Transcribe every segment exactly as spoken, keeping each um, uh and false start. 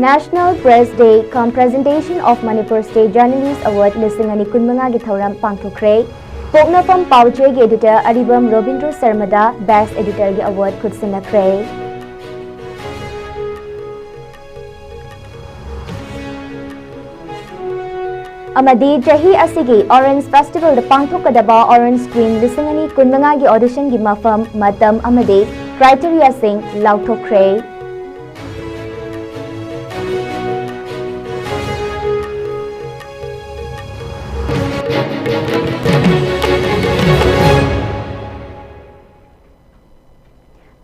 National Press Day cum Presentation of Manipur State Journalist Award ꯂꯤꯁꯤꯡ ꯑꯅꯤ ꯀꯨꯟꯃꯉꯥꯒꯤ ꯊꯧꯔꯝ ꯄꯥꯡꯊꯣꯛꯈ꯭ꯔꯦ꯫ ꯄꯣꯛꯅꯐꯝ ꯄꯥꯎꯆꯦꯒꯤ editor ꯑꯔꯤꯕꯝ ꯔꯣꯕꯤꯟꯗ꯭ꯔꯣ ꯁꯔꯃꯗ Best Editorꯒꯤ award ꯈꯨꯠꯁꯤꯟꯅꯈ꯭ꯔꯦ꯫ ꯑꯃꯗꯤ ꯆꯍꯤ ꯑꯁꯤꯒꯤ Orange Festivalꯗ ꯄꯥꯡꯊꯣꯛꯀꯗꯕ Orange Queen ꯂꯤꯁꯤꯡ ꯑꯅꯤ ꯀꯨꯟꯃꯉꯥꯒꯤ auditionꯒꯤ ꯃꯐꯝ, ꯃꯇꯝ ꯑꯃꯗꯤ criteriaꯁꯤꯡ ꯂꯥꯎꯊꯣꯛꯈ꯭ꯔꯦ꯫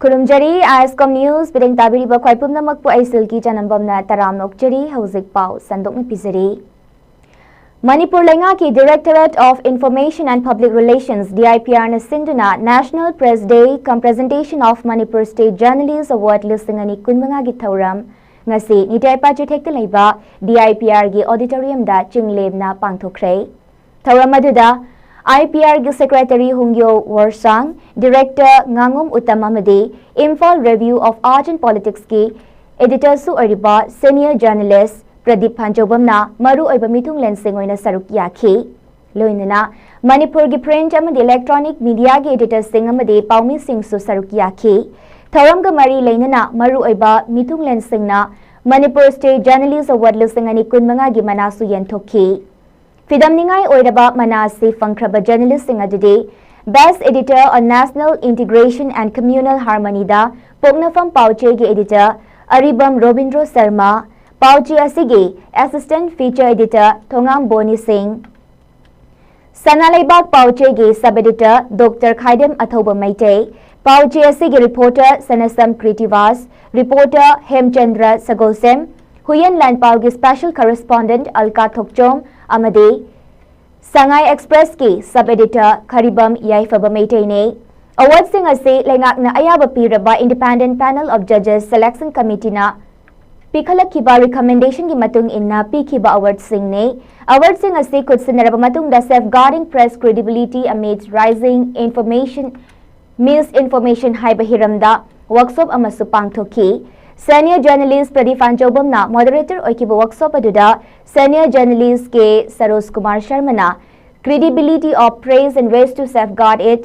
ꯈꯨꯔꯨꯝꯖꯔꯤ, ISCOM News ꯄꯤꯔꯦꯡ ꯇꯥꯕꯤꯔꯤꯕ ꯈ꯭ꯋꯥꯏ ꯄꯨꯝꯅꯃꯛꯄꯨ ꯑꯩ ꯁꯤꯜꯀꯤ ꯆꯅꯝꯕꯝꯅ ꯇꯔꯥꯝꯅ ꯑꯣꯛꯆꯔꯤ꯫ ꯍꯧꯖꯤꯛ ꯄꯥꯎ ꯁꯟꯗꯣꯛꯅ ꯄꯤꯖꯔꯤ꯫ ꯃꯅꯤꯄꯨꯔ ꯂꯩꯉꯥꯛꯀꯤ Directorate of Information and Public Relations, DIPRꯅ ꯁꯤꯟꯗꯨꯅ National Press Day cum Presentation of Manipur State Journalist Award ꯂꯤꯁꯤꯡ ꯑꯅꯤ ꯀꯨꯟꯃꯉꯥꯒꯤ ꯊꯧꯔꯝ ꯉꯁꯤ ꯅꯤꯇꯦꯄꯥ ꯆꯤꯊꯦꯛꯇ ꯂꯩꯕ DIPRꯒꯤ auditoriumꯗ ꯆꯤꯡꯂꯦꯝꯅ ꯄꯥꯡꯊꯣꯛꯈ꯭ꯔꯦ꯫ ꯊꯧꯔꯝ ꯑꯗꯨꯗ IPRꯒꯤ Secretary ꯍꯨꯡꯌꯣ ꯋꯣꯔꯁꯥꯡ, Director ꯉꯥꯉꯣꯝ ꯎꯇꯝ ꯑꯃꯗꯤ Imphal Review of Arts and Politicsꯀꯤ editorꯁꯨ ꯑꯣꯏꯔꯤꯕ senior journalist ꯄ꯭ꯔꯗꯤꯞ ꯐꯥꯟꯆꯧꯕꯝꯅ ꯃꯔꯨꯑꯣꯏꯕ ꯃꯤꯊꯨꯡꯂꯦꯟꯁꯤꯡ ꯑꯣꯏꯅ ꯁꯔꯨꯛ ꯌꯥꯈꯤ꯫ ꯂꯣꯏꯅꯅ ꯃꯅꯤꯄꯨꯔꯒꯤ print ꯑꯃꯗꯤ electronic mediaꯒꯤ editorꯁꯤꯡ ꯑꯃꯗꯤ ꯄꯥꯎꯃꯤꯁꯤꯡꯁꯨ ꯁꯔꯨꯛ ꯌꯥꯈꯤ꯫ ꯊꯧꯔꯝꯒ ꯃꯔꯤ ꯂꯩꯅꯅ ꯃꯔꯨꯑꯣꯏꯕ ꯃꯤꯊꯨꯡꯂꯦꯟꯁꯤꯡꯅ Manipur State Journalist Award ꯂꯤꯁꯤꯡ ꯑꯅꯤ ꯀꯨꯟꯃꯉꯥꯒꯤ ꯃꯅꯥꯁꯨ ꯌꯦꯟꯊꯣꯛꯈꯤ꯫ ꯐꯤꯗꯝꯅꯤꯡꯉꯥꯏ ꯑꯣꯏꯔꯕ ꯃꯅꯥ ꯑꯁꯤ ꯐꯪꯈ꯭ꯔꯕ journalistꯁꯤꯡ ꯑꯗꯨꯗꯤ Best Editor on National Integration and Communal Harmonyꯗ ꯄꯣꯛꯅꯐꯝ ꯄꯥꯎꯆꯦꯒꯤ editor ꯑꯔꯤꯕꯝ ꯔꯣꯕꯤꯟꯗ꯭ꯔꯣ ꯁꯔꯃ, ꯄꯥꯎꯆꯦ ꯑꯁꯤꯒꯤ Assistant Feature Editor ꯊꯣꯉꯥꯝ ꯕꯣꯅꯤ ꯁꯤꯡ, ꯁꯅꯥ ꯂꯩꯕꯥꯛ ꯄꯥꯎꯆꯦꯒꯤ sub editor Doctor ꯈꯥꯏꯗꯦꯝ ꯑꯊꯧꯕ ꯃꯩꯇꯩ, ꯄꯥꯎꯆꯦ ꯑꯁꯤꯒꯤ reporter ꯁꯅꯁꯝ ꯀ꯭ꯔꯤꯇꯤꯚꯥꯁ, reporter ꯍꯦꯝꯆꯟꯗ꯭ꯔ ꯁꯒꯣꯜꯁꯦꯝ, ꯍꯨꯏꯌꯦꯟ ꯂꯥꯟꯄꯥꯎꯒꯤ special correspondent ꯑꯜꯀꯥ ꯊꯣꯛꯆꯣꯝ ꯑꯃꯗꯤ ꯁꯉꯥꯏ Expressꯀꯤ sub editor ꯈꯔꯤꯕꯝ ꯌꯥꯏꯐꯕ ꯃꯩꯇꯩꯅꯤ꯫ Awardꯁꯤꯡ ꯑꯁꯤ ꯂꯩꯉꯥꯛꯅ ꯑꯌꯥꯕ ꯄꯤꯔꯕ Independent Panel of Judges Selection Committeeꯅ ꯄꯤꯈꯠꯂꯛꯈꯤꯕ recommendationꯒꯤ ꯃꯇꯨꯡ ꯏꯟꯅ ꯄꯤꯈꯤꯕ awardꯁꯤꯡꯅꯤ꯫ Awardꯁꯤꯡ ꯑꯁꯤ ꯈꯨꯠꯁꯤꯟꯅꯔꯕ ꯃꯇꯨꯡꯗ Safeguarding Press Credibility Amid Rising Information Misinformation ꯍꯥꯏꯕ ꯍꯤꯔꯝꯗ workshop ꯑꯃꯁꯨ ꯄꯥꯡꯊꯣꯛꯈꯤ꯫ Senior journalist Pradip Anchobamna moderator ꯑꯣꯏꯈꯤꯕ workshop ꯑꯗꯨꯗ senior journalist K Saroj Kumar Sharmana Credibility of Press and Ways to Safeguard It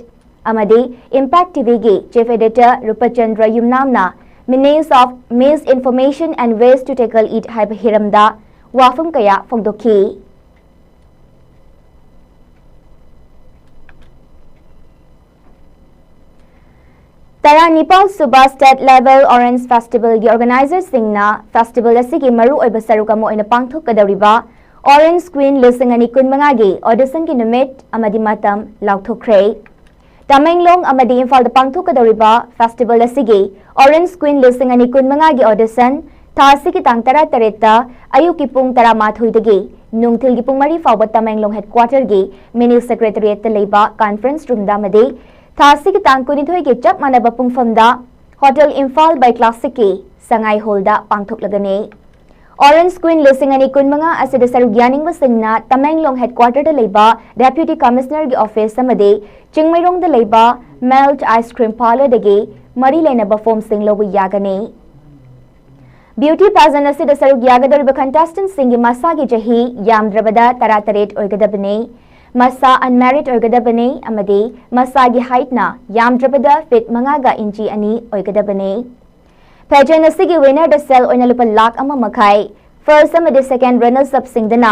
ꯑꯃꯗꯤ Impact TVꯒꯤ chief editor Rupachandra Yumnamꯅ Menace of Misinformation and Ways to Tackle It ꯍꯥꯏꯕ ꯍꯤꯔꯝꯗ ꯋꯥꯐꯝ ꯀꯌꯥ ꯐꯣꯡꯗꯣꯛꯈꯤ꯫ ꯇꯔꯥꯅꯤꯄꯥꯜ ꯁꯨꯕ State Level Orange Festivalꯒꯤ organizerꯁꯤꯡꯅ festival ꯑꯁꯤꯒꯤ ꯃꯔꯨꯑꯣꯏꯕ ꯁꯔꯨꯛ ꯑꯃ ꯑꯣꯏꯅ ꯄꯥꯡꯊꯣꯛꯀꯗꯧꯔꯤꯕ Orange Queen ꯂꯤꯁꯤꯡ ꯑꯅꯤ ꯀꯨꯟꯃꯉꯥꯒꯤ auditionꯒꯤ ꯅꯨꯃꯤꯠ ꯑꯃꯗꯤ ꯃꯇꯝ ꯂꯥꯎꯊꯣꯛꯈ꯭ꯔꯦ꯫ ꯇꯃꯦꯡꯂꯣꯡ ꯑꯃꯗꯤ ꯏꯝꯐꯥꯜꯗ ꯄꯥꯡꯊꯣꯛꯀꯗꯧꯔꯤꯕ festival ꯑꯁꯤꯒꯤ Orange Queen ꯂꯤꯁꯤꯡ ꯑꯅꯤ ꯀꯨꯟꯃꯉꯥꯒꯤ audition ꯊꯥ ꯑꯁꯤꯒꯤ ꯇꯥꯡ ꯇꯔꯥꯇꯔꯦꯠꯇ ꯑꯌꯨꯛꯀꯤ ꯄꯨꯡ ꯇꯔꯥꯃꯥꯊꯣꯏꯗꯒꯤ ꯅꯨꯡꯊꯤꯜꯒꯤ ꯄꯨꯡ ꯃꯔꯤ ꯐꯥꯎꯕ ꯇꯃꯦꯡꯂꯣꯡ headquarterꯒꯤ mini secretariatꯇ ꯂꯩꯕ conference roomꯗ ꯑꯃꯗꯤ ꯊꯥ ꯑꯁꯤꯒꯤ ꯇꯥꯡ ꯀꯨꯟꯅꯤꯊꯣꯏꯒꯤ ꯆꯞ ꯃꯥꯟꯅꯕ ꯄꯨꯡꯐꯝꯗ Hotel Imphal by Classicꯀꯤ Sangai hallꯗ ꯄꯥꯡꯊꯣꯛꯂꯒꯅꯤ꯫ Orange Queen ꯂꯤꯁꯤꯡ ꯑꯅꯤ ꯀꯨꯟꯃꯉꯥ ꯑꯁꯤꯗ ꯁꯔꯨꯛ ꯌꯥꯅꯤꯡꯕꯁꯤꯡꯅ ꯇꯃꯦꯡꯂꯣꯡ headquarterꯗ ꯂꯩꯕ Deputy Commissionerꯒꯤ office ꯑꯃꯗꯤ ꯆꯤꯡꯃꯩꯔꯣꯡꯗ ꯂꯩꯕ Melt Ice Cream Parlourꯗꯒꯤ ꯃꯔꯤ ꯂꯩꯅꯕ formꯁꯤꯡ ꯂꯧꯕ ꯌꯥꯒꯅꯤ꯫ Beauty pageant ꯑꯁꯤꯗ ꯁꯔꯨꯛ ꯌꯥꯒꯗꯧꯔꯤꯕ contestantꯁꯤꯡꯒꯤ ꯃꯁꯥꯒꯤ ꯆꯍꯤ ꯌꯥꯝꯗ꯭ꯔꯕꯗ ꯇꯔꯥꯇꯔꯦꯠ ꯑꯣꯏꯒꯗꯕꯅꯤ꯫ ꯃꯁꯥ unmarried ꯑꯣꯏꯒꯗꯕꯅꯤ ꯑꯃꯗꯤ ꯃꯁꯥꯒꯤ heightꯅ ꯌꯥꯝꯗ꯭ꯔꯕꯗ feet ꯃꯉꯥꯒ inch ꯑꯅꯤ ꯑꯣꯏꯒꯗꯕꯅꯤ꯫ Pageant ꯑꯁꯤꯒꯤ winnerꯗ ꯁꯦꯜ ꯑꯣꯏꯅ ꯂꯨꯄꯥ ꯂꯥꯈ ꯑꯃ ꯃꯈꯥꯏ, first ꯑꯃꯗꯤ second runners upꯁꯤꯡꯗꯅ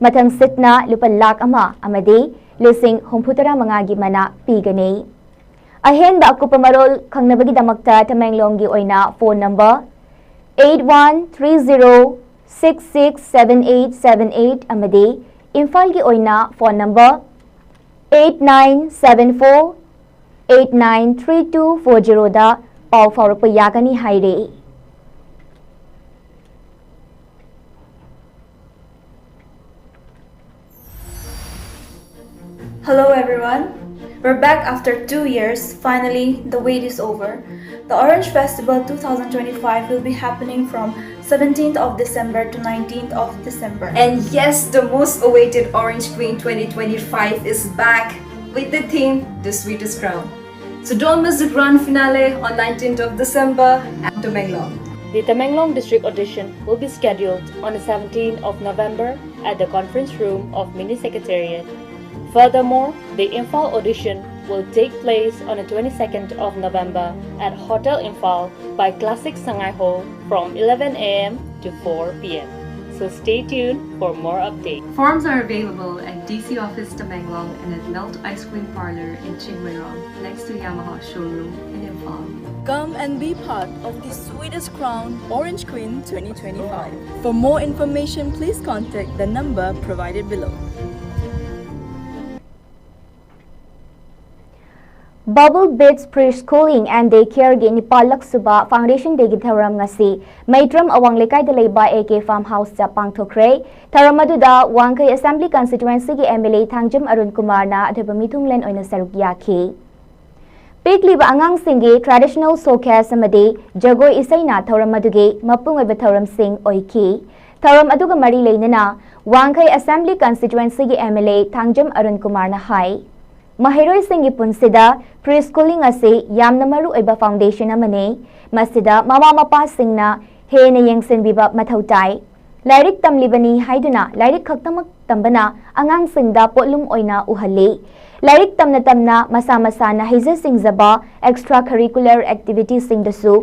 ꯃꯊꯪ ꯁꯤꯠꯅ ꯂꯨꯄꯥ ꯂꯥꯈ ꯑꯃ ꯑꯃꯗꯤ ꯂꯤꯁꯤꯡ ꯍꯨꯝꯐꯨ ꯇꯔꯥ ꯃꯉꯥꯒꯤ ꯃꯅꯥ ꯄꯤꯒꯅꯤ꯫ ꯑꯍꯦꯟꯕ ꯑꯀꯨꯞꯄ ꯃꯔꯣꯜ ꯈꯪꯅꯕꯒꯤꯗꯃꯛꯇ ꯇꯃꯦꯡꯂꯣꯡꯒꯤ ꯑꯣꯏꯅ phone number eight one three zero six six seven eight seven eight ꯑꯃꯗꯤ ꯏꯝꯐꯥꯜꯒꯤ ꯑꯣꯏꯅ phone number eight nine seven four eight nine three two four zeroꯗ ꯄꯥꯎ ꯐꯥꯎꯔꯛꯄ ꯌꯥꯒꯅꯤ ꯍꯥꯏꯔꯤ꯫ Hello everyone. We're back after two years. Finally, the wait is over. The Orange Festival two thousand twenty-five will be happening from seventeenth of December to nineteenth of December. And yes, the most awaited Orange Queen twenty twenty-five is back with the theme The Sweetest Crown. So don't miss the grand finale on nineteenth of December at Tamenglong. The Tamenglong district audition will be scheduled on the seventeenth of November at the conference room of Mini Secretariat. Furthermore, the Imphal audition will take place on the twenty-second of November at Hotel Imphal by Classic Sangai Hall from eleven a m to four p m. So stay tuned for more updates. Forms are available at D C office Tamenglong and at Melt Ice Cream Parlor in Chingmeirong, next to Yamaha showroom in Imphal. Come and be part of the sweetest crown, Orange Queen twenty twenty-five. For more information, please contact the number provided below. Bubble Beats Preschooling and Day Careꯒꯤ ꯅꯤꯄꯥꯜꯂꯛ ꯁꯨꯕ Foundation Dayꯒꯤ ꯊꯧꯔꯝ ꯉꯁꯤ ꯃꯩꯇ꯭ꯔꯝ ꯑꯋꯥꯡ ꯂꯩꯀꯥꯏꯗ ꯂꯩꯕ A K Farm Houseꯇ ꯄꯥꯡꯊꯣꯛꯈ꯭ꯔꯦ꯫ ꯊꯧꯔꯝ ꯑꯗꯨꯗ ꯋꯥꯡꯈꯩ Assembly Constituencyꯒꯤ M L A Thangjam Arun ꯀꯨꯃꯥꯔꯅ ꯑꯊꯣꯏꯕ ꯃꯤꯊꯨꯡꯂꯦꯟ ꯑꯣꯏꯅ ꯁꯔꯨꯛ ꯌꯥꯈꯤ꯫ ꯄꯤꯛꯂꯤꯕ ꯑꯉꯥꯡꯁꯤꯡꯒꯤ traditional showcase ꯑꯃꯗꯤ ꯖꯒꯣꯏ ꯏꯁꯩꯅ ꯊꯧꯔꯝ ꯑꯗꯨꯒꯤ ꯃꯄꯨꯡ ꯑꯣꯏꯕ ꯊꯧꯔꯝꯁꯤꯡ ꯑꯣꯏꯈꯤ꯫ ꯊꯧꯔꯝ ꯑꯗꯨꯒ ꯃꯔꯤ ꯂꯩꯅꯅ ꯋꯥꯡꯈꯩ Assembly Constituencyꯒꯤ M L A Thangjam Arun ꯀꯨꯃꯥꯔꯅ ꯍꯥꯏ, ꯃꯍꯩꯔꯣꯏꯁꯤꯡꯒꯤ ꯄꯨꯟꯁꯤꯗ preschooling ꯑꯁꯤ ꯌꯥꯝꯅ ꯃꯔꯨ ꯑꯣꯏꯕ foundation ꯑꯃꯅꯤ꯫ ꯃꯁꯤꯗ ꯃꯃꯥ ꯃꯄꯥꯁꯤꯡꯅ ꯍꯦꯟꯅ ꯌꯦꯡꯁꯤꯟꯕꯤꯕ ꯃꯊꯧ ꯇꯥꯏ꯫ ꯂꯥꯏꯔꯤꯛ ꯇꯝꯂꯤꯕꯅꯤ ꯍꯥꯏꯗꯨꯅ ꯂꯥꯏꯔꯤꯛ ꯈꯛꯇꯃꯛ ꯇꯝꯕꯅ ꯑꯉꯥꯡꯁꯤꯡꯗ ꯄꯣꯠꯂꯨꯝ ꯑꯣꯏꯅ ꯎꯍꯜꯂꯤ꯫ ꯂꯥꯏꯔꯤꯛ ꯇꯝꯅ ꯇꯝꯅ ꯃꯁꯥ ꯃꯁꯥꯅ ꯍꯩꯖ ꯁꯤꯡꯖꯕ extra curricular activitiesꯁꯤꯡꯗꯁꯨ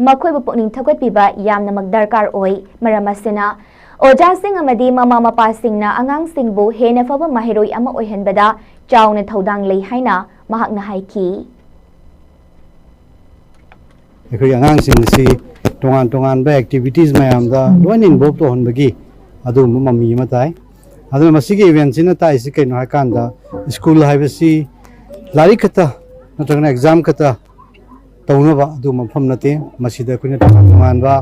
ꯃꯈꯣꯏꯕꯨ ꯄꯨꯛꯅꯤꯡ ꯊꯧꯒꯠꯄꯤꯕ ꯌꯥꯝꯅꯃꯛ ꯗꯔꯀꯥꯔ ꯑꯣꯏ꯫ ꯃꯔꯝ ꯑꯁꯤꯅ, ꯑꯣꯖꯥꯁꯤꯡ ꯑꯃꯗꯤ ꯃꯃꯥ ꯃꯄꯥꯁꯤꯡꯅ ꯑꯉꯥꯡꯁꯤꯡꯕꯨ ꯍꯦꯟꯅ ꯐꯕ ꯃꯍꯩꯔꯣꯏ ꯑꯃ ꯑꯣꯏꯍꯟꯕꯗ ꯆꯥꯎꯅ ꯊꯧꯗꯥꯡ ꯂꯩ ꯍꯥꯏꯅ ꯃꯍꯥꯛꯅ ꯍꯥꯏꯈꯤ꯫ ꯑꯩꯈꯣꯏꯒꯤ ꯑꯉꯥꯡꯁꯤꯡ ꯑꯁꯤ ꯇꯣꯉꯥꯟ ꯇꯣꯉꯥꯟꯕ activities ꯃꯌꯥꯝꯗ ꯂꯣꯏꯅ involve ꯇꯧꯍꯟꯕꯒꯤ ꯑꯗꯨꯒꯨꯝꯕ ꯃꯃꯤ ꯑꯃ ꯇꯥꯏ꯫ ꯑꯗꯨꯅ ꯃꯁꯤꯒꯤ eventꯁꯤꯅ ꯇꯥꯛꯏꯁꯤ ꯀꯩꯅꯣ ꯍꯥꯏꯀꯥꯟꯗ, school ꯍꯥꯏꯕꯁꯤ ꯂꯥꯏꯔꯤꯛ ꯈꯛꯇ ꯅꯠꯇ꯭ꯔꯒꯅ exam ꯈꯛꯇ ꯇꯧꯅꯕ ꯑꯗꯨꯒꯨꯝꯕ ꯃꯐꯝ ꯅꯠꯇꯦ꯫ ꯃꯁꯤꯗ ꯑꯩꯈꯣꯏꯅ ꯇꯣꯉꯥꯟ ꯇꯣꯉꯥꯟꯕ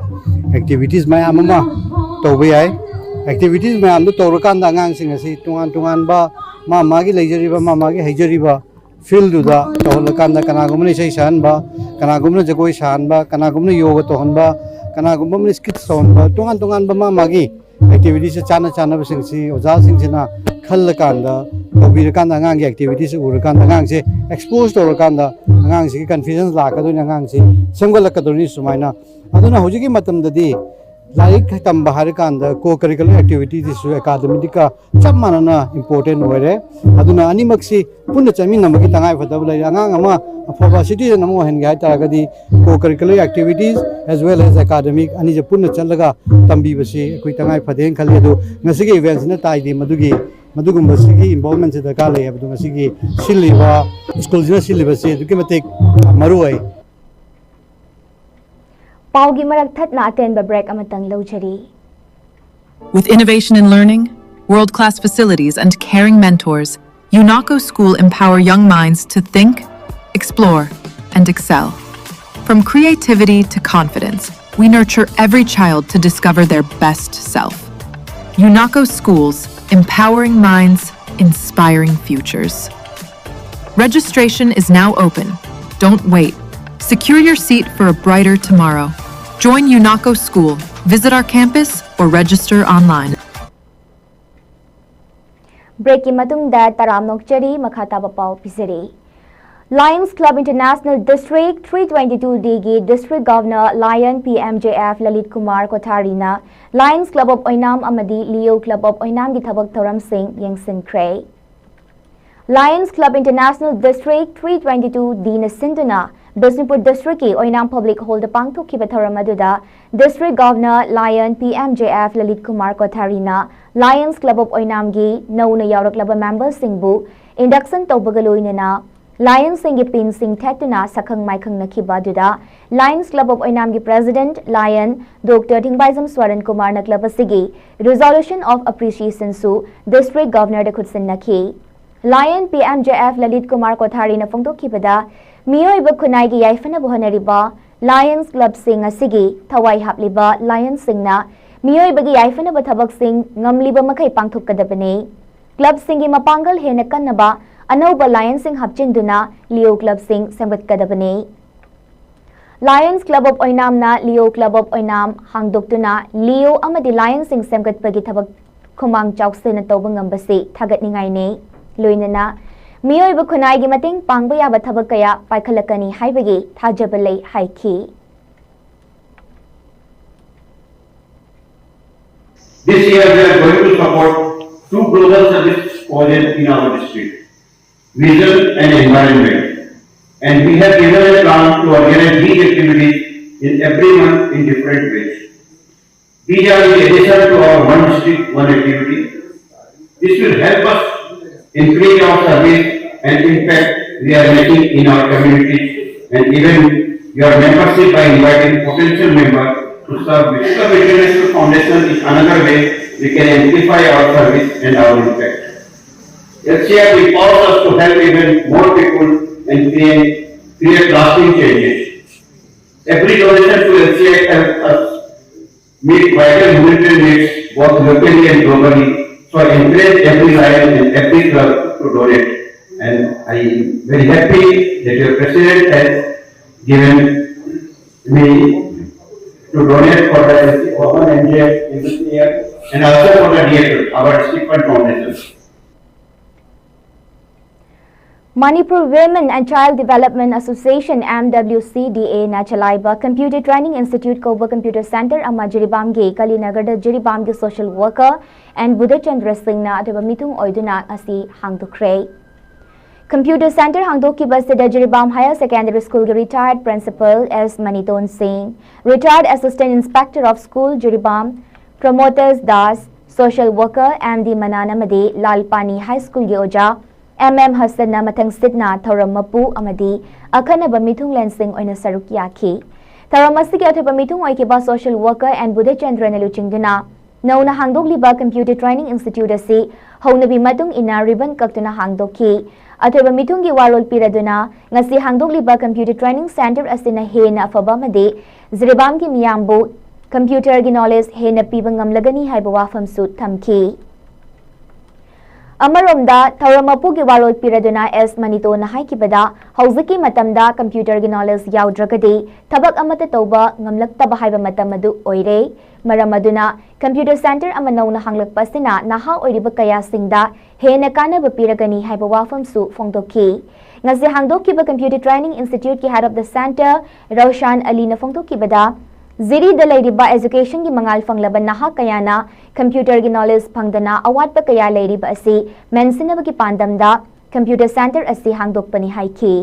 activities ꯃꯌꯥꯝ ꯑꯃ ꯇꯧꯕ ꯌꯥꯏ꯫ Activities ꯃꯌꯥꯝꯗꯨ ꯇꯧꯔꯀꯥꯟꯗ ꯑꯉꯥꯡꯁꯤꯡ ꯑꯁꯤ ꯇꯣꯉꯥꯟ ꯇꯣꯉꯥꯟꯕ ꯃꯥ ꯃꯥꯒꯤ ꯂꯩꯖꯔꯤꯕ, ꯃꯥ ꯃꯥꯒꯤ ꯍꯩꯖꯔꯤꯕ fieldꯗꯨꯗ ꯇꯧꯍꯜꯂꯀꯥꯟꯗ, ꯀꯅꯥꯒꯨꯝꯕꯅ ꯏꯁꯩ ꯁꯛꯍꯟꯕ, ꯀꯅꯥꯒꯨꯝꯕꯅ ꯖꯒꯣꯏ ꯁꯥꯍꯟꯕ, ꯀꯅꯥꯒꯨꯝꯕꯅ ꯌꯣꯒ ꯇꯧꯍꯟꯕ, ꯀꯅꯥꯒꯨꯝꯕ ꯑꯃꯅ skits ꯇꯧꯍꯟꯕ, ꯇꯣꯉꯥꯟ ꯇꯣꯉꯥꯟꯕ ꯃꯥ ꯃꯥꯒꯤ activitiesꯁꯦ ꯆꯥꯟꯅ ꯆꯥꯟꯅꯕꯁꯤꯡꯁꯤ ꯑꯣꯖꯥꯁꯤꯡꯁꯤꯅ ꯈꯜꯂꯀꯥꯟꯗ, ꯇꯧꯕꯤꯔꯀꯥꯟꯗ, ꯑꯉꯥꯡꯒꯤ activitiesꯁꯦ ꯎꯔꯀꯥꯟꯗ, ꯑꯉꯥꯡꯁꯦ expose ꯇꯧꯔꯀꯥꯟꯗ, ꯑꯉꯥꯡꯁꯤꯒꯤ ꯀꯟꯐꯤꯗꯦꯟꯁ ꯂꯥꯛꯀꯗꯣꯏꯅꯤ, ꯑꯉꯥꯡꯁꯤ ꯁꯦꯝꯒꯠꯂꯛꯀꯗꯣꯏꯅꯤ꯫ ꯁꯨꯃꯥꯏꯅ ꯑꯗꯨꯅ ꯍꯧꯖꯤꯛꯀꯤ ꯃꯇꯝꯗꯗꯤ ꯂꯥꯏꯔꯤꯛ ꯇꯝꯕ ꯍꯥꯏꯔꯀꯥꯟꯗ ꯀꯣ ꯀꯔꯤꯀꯨꯂꯔ ꯑꯦꯛꯇꯤꯚꯤꯇꯤꯁꯤꯁꯨ ꯑꯦꯀꯥꯗꯃꯤꯛꯀ ꯆꯞ ꯃꯥꯟꯅꯅ ꯏꯝꯄꯣꯔꯇꯦꯟ ꯑꯣꯏꯔꯦ꯫ ꯑꯗꯨꯅ ꯑꯅꯤꯃꯛꯁꯤ ꯄꯨꯟꯅ ꯆꯠꯃꯤꯟꯅꯕꯒꯤ ꯇꯉꯥꯏꯐꯗꯕ ꯂꯩꯔꯦ꯫ ꯑꯉꯥꯡ ꯑꯃ ꯑꯐꯕ ꯁꯤꯇꯤꯖꯟ ꯑꯃ ꯑꯣꯏꯍꯟꯒꯦ ꯍꯥꯏ ꯇꯥꯔꯒꯗꯤ co curricular activities as well as academic ꯑꯅꯤꯁꯦ ꯄꯨꯟꯅ ꯆꯠꯂꯒ ꯇꯝꯕꯤꯕꯁꯤ ꯑꯩꯈꯣꯏ ꯇꯉꯥꯏ ꯐꯗꯦꯅ ꯈꯜꯂꯤ꯫ ꯑꯗꯨ ꯉꯁꯤꯒꯤ ꯏꯚꯦꯟꯁꯤꯅ ꯇꯥꯛꯏꯗꯤ ꯃꯗꯨꯒꯤ ꯃꯗꯨꯒꯨꯝꯕꯁꯤꯒꯤ ꯏꯟꯚꯣꯜꯃꯦꯟꯁꯤ ꯗꯔꯀꯥꯔ ꯂꯩ ꯍꯥꯏꯕꯗꯣ ꯉꯁꯤꯒꯤ ꯁꯤꯜꯂꯤꯕ ꯁ꯭ꯀꯨꯜꯁꯤꯅ ꯁꯤꯜꯂꯤꯕꯁꯤ ꯑꯗꯨꯛꯀꯤ ꯃꯇꯤꯛ ꯃꯔꯨ ꯑꯣꯏ꯫ ꯄꯥꯎꯒꯤ ꯃꯔꯛ ꯊꯠꯅ ꯑꯇꯦꯟꯕ ꯕ꯭ꯔꯦꯛ ꯑꯃꯇꯪ ꯂꯧꯖꯔꯤ꯫ With innovation in learning, world class facilities, and caring mentors, UNACO School empower young minds to think, explore, and excel. From creativity to confidence, we nurture every child to discover their best self. UNACO Schools, empowering minds, inspiring futures. Registration is now open. Don't wait. Secure your seat for a brighter tomorrow. Join UNACO School. Visit our campus or register online. ꯕ꯭ꯔꯦꯛꯀꯤ ꯃꯇꯨꯡꯗ ꯇꯔꯥꯝꯅ ꯑꯣꯛꯆꯔꯤ꯫ ꯃꯈꯥ ꯇꯥꯕ ꯄꯥꯎ ꯄꯤꯖꯔꯤ꯫ Lions Club International District three twenty-two D ꯒꯤ District Governor Lion P M J F Lalit Kumar Kothari ꯅ Lions Club of ꯑꯣꯏꯅꯥꯝ ꯑꯃꯗꯤ Leo Club of ꯑꯣꯏꯅꯥꯝꯒꯤ ꯊꯕꯛ ꯊꯧꯔꯝꯁꯤꯡ ꯌꯦꯡꯁꯤꯟꯈ꯭ꯔꯦ꯫ Lions Club International District three twenty-two D ꯅ ꯁꯤꯟꯗꯨꯅ ꯕꯤꯁꯅꯨꯄꯨꯔ ꯗꯤꯁꯇ꯭ꯔꯤꯛꯀꯤ ꯑꯣꯏꯅꯥꯝ ꯄꯕ꯭ꯂꯤꯛ ꯍꯣꯜꯗ ꯄꯥꯡꯊꯣꯛꯈꯤꯕ ꯊꯧꯔꯝ ꯑꯗꯨꯗ District Governor Lion P M J F Lalit Kumar Kothari ꯅ Lions Club of ꯑꯣꯏꯅꯥꯝꯒꯤ ꯅꯧꯅ ꯌꯥꯎꯔꯛꯂꯕ ꯃꯦꯝꯕꯔꯁꯤꯡꯕꯨ induction ꯇꯧꯕꯒ ꯂꯣꯏꯅꯅ Lionsꯁꯤꯡꯒꯤ ꯄꯤꯟꯁꯤꯡ ꯊꯦꯠꯇꯨꯅ ꯁꯛꯈꯪ ꯃꯥꯏꯈꯪꯅꯈꯤꯕ ꯑꯗꯨꯗ Lions Club of ꯑꯣꯏꯅꯥꯝꯒꯤ President Lion Doctor ꯊꯤꯡꯕꯥꯏꯖꯝ Swaran ꯀꯨꯃꯥꯔꯅ club ꯑꯁꯤꯒꯤ resolution of appreciationꯁꯨ District Governorꯗ ꯈꯨꯠꯁꯤꯟꯅꯈꯤ꯫ Lion P M J F Lalit Kumar Kothariꯅ ꯐꯣꯡꯗꯣꯛꯈꯤꯕꯗ, ꯃꯤꯑꯣꯏꯕ ꯈꯨꯟꯅꯥꯏꯒꯤ ꯌꯥꯏꯐꯅꯕ ꯍꯣꯠꯅꯔꯤꯕ Lions clubꯁꯤꯡ ꯑꯁꯤꯒꯤ ꯊꯋꯥꯏ ꯍꯥꯞꯂꯤꯕ Lionsꯁꯤꯡꯅ ꯃꯤꯑꯣꯏꯕꯒꯤ ꯌꯥꯏꯐꯅꯕ ꯊꯕꯛꯁꯤꯡ ꯉꯝꯂꯤꯕ ꯃꯈꯩ ꯄꯥꯡꯊꯣꯛꯀꯗꯕꯅꯤ꯫ Clubꯁꯤꯡꯒꯤ ꯃꯄꯥꯡꯒꯜ ꯍꯦꯟꯅ ꯀꯟꯅꯕ ꯑꯅꯧꯕ Lionsꯁꯤꯡ ꯍꯥꯞꯆꯤꯟꯗꯨꯅ Leo clubꯁꯤꯡ ꯁꯦꯝꯒꯠꯀꯗꯕꯅꯤ꯫ Lions Club of ꯑꯣꯏꯅꯥꯝꯅ Leo Club of Oinam ꯍꯥꯡꯗꯣꯛꯇꯨꯅ Leo ꯑꯃꯗꯤ Lionsꯁꯤꯡ ꯁꯦꯝꯒꯠꯄꯒꯤ ꯊꯕꯛ ꯈꯨꯃꯥꯡ ꯆꯥꯎꯁꯤꯟꯅ ꯇꯧꯕ ꯉꯝꯕꯁꯤ ꯊꯥꯒꯠꯅꯤꯡꯉꯥꯏꯅꯤ꯫ ꯂꯣꯏꯅꯅ ꯃꯤꯑꯣꯏꯕ ꯈꯨꯟꯅꯥꯏꯒꯤ ꯃꯇꯦꯡ ꯄꯥꯡꯕ ꯌꯥꯕ ꯊꯕꯛ ꯀꯌꯥ ꯄꯥꯏꯈꯠꯂꯛꯀꯅꯤ ꯍꯥꯏꯕꯒꯤ ꯊꯥꯖꯕ ꯂꯩ ꯍꯥꯏꯈꯤ꯫ This year we are going to support two global service projects in our district, Vision and Environment. And we have given a plan to organize these activities in every month in different ways. These are in addition to our One District, One Activity. This will help us increase our service and impact we are making in our communities, and even your membership by inviting potential members to serve. Vishwakam International Foundation is another way we can amplify our service and our impact. L C F empowers us to help even more people and create, create lasting changes. Every donation to L C F helps us meet vital humanitarian needs both locally and globally. So I encourage every lion and every club to donate. And I am very happy that your president has given me to donate for the L C F N J in this year and also for the D F L, our District Fund Foundation. Manipur Women and Child Development Association, M W C D A, ꯅ ꯆꯂꯥꯏꯕ Computer Training Institute ꯀꯧꯕ computer center ꯑꯃ ꯖꯤꯔꯤꯕꯥꯝꯒꯤ ꯀꯂꯤꯅꯒꯔꯗ ꯖꯤꯔꯤꯕꯥꯝꯒꯤ social worker N Budhachandra ꯁꯤꯡꯅ ꯑꯊꯣꯏꯕ ꯃꯤꯊꯨꯡ ꯑꯣꯏꯗꯨꯅ ꯉꯁꯤ ꯍꯥꯡꯗꯣꯛꯈ꯭ꯔꯦ꯫ Computer center ꯍꯥꯡꯗꯣꯛꯈꯤꯕ ꯑꯁꯤꯗ Jiribam Higher Secondary School ꯒꯤ retired principal S ꯃꯅꯤꯇꯣꯟ ꯁꯤꯡ, retired Assistant Inspector of School Jiribam ꯄ꯭ꯔꯃꯣꯇꯔꯁ Das, social worker M D ꯃꯅꯥꯟ ꯑꯃꯗꯤ ꯂꯥꯜꯄꯥꯅꯤ High School ꯒꯤ ꯑꯣꯖꯥ M M ꯍꯁꯟꯅ ꯃꯊꯪꯁꯤꯠꯅ ꯊꯧꯔꯝ ꯃꯄꯨ ꯑꯃꯗꯤ ꯑꯈꯟꯅꯕ ꯃꯤꯊꯨꯡꯂꯦꯟꯁꯤꯡ ꯑꯣꯏꯅ ꯁꯔꯨꯛ ꯌꯥꯈꯤ꯫ ꯊꯧꯔꯝ ꯑꯁꯤꯒꯤ ꯑꯊꯣꯏꯕ ꯃꯤꯊꯨꯡ ꯑꯣꯏꯈꯤꯕ social worker N ꯕꯨꯙꯆꯟꯗ꯭ꯔꯅ ꯂꯨꯆꯤꯡꯗꯨꯅ ꯅꯧꯅ ꯍꯥꯡꯗꯣꯛꯂꯤꯕ Computer Training Institute ꯑꯁꯤ ꯍꯧꯅꯕꯤ ꯃꯇꯨꯡ ꯏꯟꯅ ribbon ꯀꯛꯇꯨꯅ ꯍꯥꯡꯗꯣꯛꯈꯤ꯫ ꯑꯊꯣꯏꯕ ꯃꯤꯊꯨꯡꯒꯤ ꯋꯥꯔꯣꯜ ꯄꯤꯔꯗꯨꯅ ꯉꯁꯤ ꯍꯥꯡꯗꯣꯛꯂꯤꯕ Computer Training Center ꯑꯁꯤꯅ ꯍꯦꯟꯅ ꯑꯐꯕ ꯑꯃꯗꯤ ꯖꯤꯔꯤꯕꯥꯝꯒꯤ ꯃꯤꯌꯥꯝꯕꯨ computer ꯒꯤ knowledge ꯍꯦꯟꯅ ꯄꯤꯕ ꯉꯝꯂꯒꯅꯤ ꯍꯥꯏꯕ ꯋꯥꯐꯝꯁꯨ ꯊꯝꯈꯤ꯫ ꯑꯃꯔꯣꯝꯗ, ꯊꯧꯔꯝ ꯃꯄꯨꯒꯤ ꯋꯥꯔꯣꯜ ꯄꯤꯔꯗꯨꯅ ꯑꯦꯁ ꯃꯅꯤꯇꯣꯅ ꯍꯥꯏꯈꯤꯕꯗ, ꯍꯧꯖꯤꯛꯀꯤ ꯃꯇꯝꯗ computerꯒꯤ knowledge ꯌꯥꯎꯗ꯭ꯔꯒꯗꯤ ꯊꯕꯛ ꯑꯃꯠꯇ ꯇꯧꯕ ꯉꯝꯂꯛꯇꯕ ꯍꯥꯏꯕ ꯃꯇꯝ ꯑꯗꯨ ꯑꯣꯏꯔꯦ꯫ ꯃꯔꯝ ꯑꯗꯨꯅ, computer center ꯑꯃ ꯅꯧꯅ ꯍꯥꯡꯂꯛꯄ ꯑꯁꯤꯅ ꯅꯍꯥ ꯑꯣꯏꯔꯤꯕ ꯀꯌꯥꯁꯤꯡꯗ ꯍꯦꯟꯅ ꯀꯥꯟꯅꯕ ꯄꯤꯔꯒꯅꯤ ꯍꯥꯏꯕ ꯋꯥꯐꯝꯁꯨ ꯐꯣꯡꯗꯣꯛꯈꯤ꯫ ꯉꯁꯤ ꯍꯥꯡꯗꯣꯛꯈꯤꯕ computer training instituteꯀꯤ head of the center ꯔꯧꯁꯥꯟ ꯑꯂꯤꯅ ꯐꯣꯡꯗꯣꯛꯈꯤꯕꯗ, ꯖꯤꯔꯤꯗ ꯂꯩꯔꯤꯕ educationꯒꯤ ꯃꯉꯥꯜ ꯐꯪꯂꯕ ꯅꯍꯥ ꯀꯌꯥꯅ computerꯒꯤ knowledge ꯐꯪꯗꯅ ꯑꯋꯥꯠꯄ ꯀꯌꯥ ꯂꯩꯔꯤꯕ ꯑꯁꯤ ꯃꯦꯟꯁꯤꯟꯅꯕꯒꯤ ꯄꯥꯟꯗꯝꯗ computer center ꯑꯁꯤ ꯍꯥꯡꯗꯣꯛꯄꯅꯤ ꯍꯥꯏꯈꯤ꯫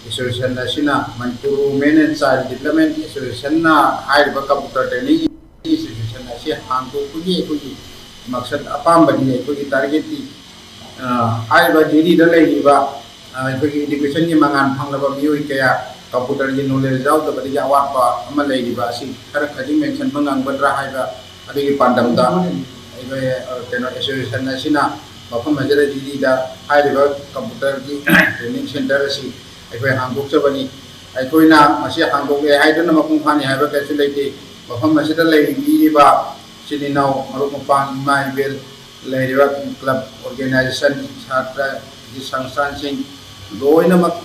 Association ꯑꯁꯤꯅ, Manipur Women and Child Development Associationꯅ ꯍꯥꯏꯔꯤꯕ computer training institution ꯑꯁꯤ ꯍꯥꯡꯗꯣꯛꯄꯒꯤ ꯑꯩꯈꯣꯏꯒꯤ ꯃꯛꯁꯠ ꯑꯄꯥꯝꯕꯗꯤ, ꯑꯩꯈꯣꯏꯒꯤ targetꯇꯤ, ꯑ, ꯍꯥꯏꯔꯤꯕ ꯖꯤꯔꯤꯗ ꯂꯩꯔꯤꯕ, ꯑ, ꯑꯩꯈꯣꯏꯒꯤ educationꯒꯤ ꯃꯉꯥꯜ ꯐꯪꯂꯕ ꯃꯤꯑꯣꯏ ꯀꯌꯥ computerꯒꯤ knowledge ꯌꯥꯎꯗꯕꯗꯒꯤ ꯑꯋꯥꯠꯄ ꯑꯃ ꯂꯩꯔꯤꯕ ꯑꯁꯤ ꯈꯔ ꯈꯖꯤꯛ ꯃꯦꯟꯁꯤꯟꯕ ꯉꯝꯒꯗ꯭ꯔꯥ ꯍꯥꯏꯕ ꯑꯗꯨꯒꯤ ꯄꯥꯟꯗꯝꯗ ꯑꯩꯈꯣꯏ, ꯑ, ꯀꯩꯅꯣ, association ꯑꯁꯤꯅ ꯃꯐꯝ ꯑꯁꯤꯗ ꯖꯤꯔꯤꯗ ꯍꯥꯏꯔꯤꯕ computerꯒꯤ training center ꯑꯁꯤ ꯑꯩꯈꯣꯏ ꯍꯥꯡꯗꯣꯛꯆꯕꯅꯤ꯫ ꯑꯩꯈꯣꯏꯅ ꯃꯁꯤ ꯍꯥꯡꯗꯣꯛꯂꯦ ꯍꯥꯏꯗꯨꯅ ꯃꯄꯨꯡ ꯐꯥꯅꯤ ꯍꯥꯏꯕ ꯀꯔꯤꯁꯨ ꯂꯩꯇꯦ꯫ ꯃꯐꯝ ꯑꯁꯤꯗ ꯂꯩꯕꯤꯔꯤꯕ ꯏꯆꯤꯜ ꯏꯅꯥꯎ, ꯃꯔꯨꯞ ꯃꯄꯥꯡ, ꯏꯃꯥ ꯏꯕꯦꯜ, ꯂꯩꯔꯤꯕ club, organization, ꯁꯥꯇ꯭ꯔꯒꯤ ꯁꯪꯁꯊꯥꯟꯁꯤꯡ ꯂꯣꯏꯅꯃꯛ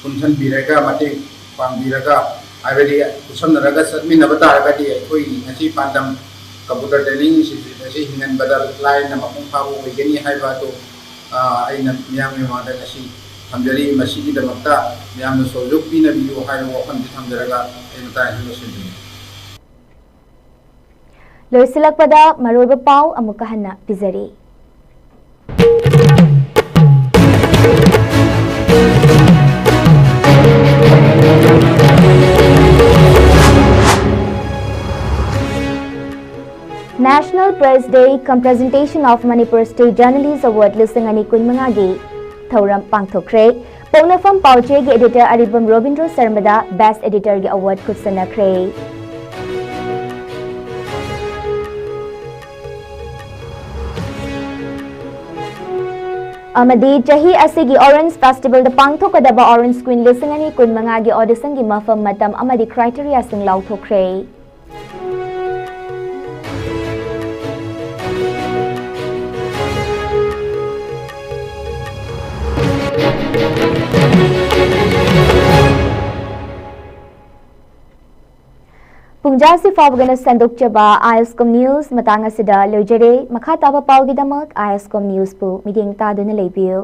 ꯄꯨꯟꯁꯤꯟꯕꯤꯔꯒ, ꯃꯇꯦꯡ ꯄꯥꯡꯕꯤꯔꯒ, ꯍꯥꯏꯕꯗꯤ ꯈꯨꯠꯁꯝꯅꯔꯒ ꯆꯠꯃꯤꯟꯅꯕ ꯇꯥꯔꯒꯗꯤ ꯑꯩꯈꯣꯏ ꯉꯁꯤ ꯄꯥꯟꯗꯝ computer training institute ꯑꯁꯤ ꯍꯤꯡꯍꯟꯕꯗ ꯂꯥꯏꯅ ꯃꯄꯨꯡ ꯐꯥꯕ ꯑꯣꯏꯒꯅꯤ ꯍꯥꯏꯕ ꯑꯗꯨ, ꯑ, ꯑꯩꯅ ꯃꯤꯌꯥꯝꯒꯤ ꯃꯃꯥꯡꯗ ꯉꯁꯤ ꯊꯝꯖꯔꯤ꯫ ꯃꯁꯤꯒꯤꯗꯃꯛꯇ ꯃꯌꯥꯝꯅ ꯁꯍꯌꯣꯒ ꯄꯤꯅꯕꯤꯌꯨ ꯍꯥꯏꯕ ꯋꯥꯐꯝꯁꯤ ꯊꯝꯖꯔꯒ ꯑꯩ ꯃꯇꯥꯡ ꯑꯁꯤꯗ ꯂꯣꯏꯁꯤꯟꯖꯔꯤ꯫ ꯂꯣꯏꯁꯤꯜꯂꯛꯄꯗ ꯃꯔꯨꯑꯣꯏꯕ ꯄꯥꯎ ꯑꯃꯨꯛꯀ ꯍꯟꯅ ꯄꯤꯖꯔꯤ꯫ National Press Day cum Presentation of Manipur State Journalist Award ꯂꯤꯁꯤꯡ ꯑꯅꯤ ꯀꯨꯟꯃꯉꯥꯒꯤ ꯊꯧꯔꯝ ꯄꯥꯡꯊꯣꯛꯈ꯭ꯔꯦ꯫ ꯄꯣꯛꯅꯐꯝ ꯄꯥꯎꯆꯦꯒꯤ editor ꯑꯔꯤꯕꯝ ꯔꯣꯕꯤꯟꯗ꯭ꯔꯣ ꯁꯔꯃꯗ best editorꯒꯤ award ꯈꯨꯠꯁꯟꯅꯈ꯭ꯔꯦ꯫ ꯑꯃꯗꯤ ꯆꯍꯤ ꯑꯁꯤꯒꯤ Orange Festivalꯗ ꯄꯥꯡꯊꯣꯛꯀꯗꯕ Orange Queen ꯂꯤꯁꯤꯡ ꯑꯅꯤ ꯀꯨꯟꯃꯉꯥꯒꯤ auditionꯒꯤ ꯃꯐꯝ, ꯃꯇꯝ ꯑꯃꯗꯤ criteriaꯁꯤꯡ ꯂꯥꯎꯊꯣꯛꯈ꯭ꯔꯦ꯫ ꯇꯟꯖꯥ ꯑꯁꯤ ꯐꯥꯎꯕꯒꯅ ꯁꯟꯗꯣꯛꯆꯕ ꯑꯥꯏ ꯑꯦꯁ ꯀꯣꯝ ꯅ꯭ꯌꯨꯁ ꯃꯇꯥꯡ ꯑꯁꯤꯗ ꯂꯣꯏꯖꯔꯦ꯫ ꯃꯈꯥ ꯇꯥꯕ ꯄꯥꯎꯒꯤꯗꯃꯛ ꯑꯥꯏ ꯑꯦꯁ ꯀꯣꯝ ꯅ꯭ꯌꯨꯁꯄꯨ ꯃꯤꯠꯌꯦꯡ ꯇꯥꯗꯨꯅ ꯂꯩꯕꯤꯌꯨ꯫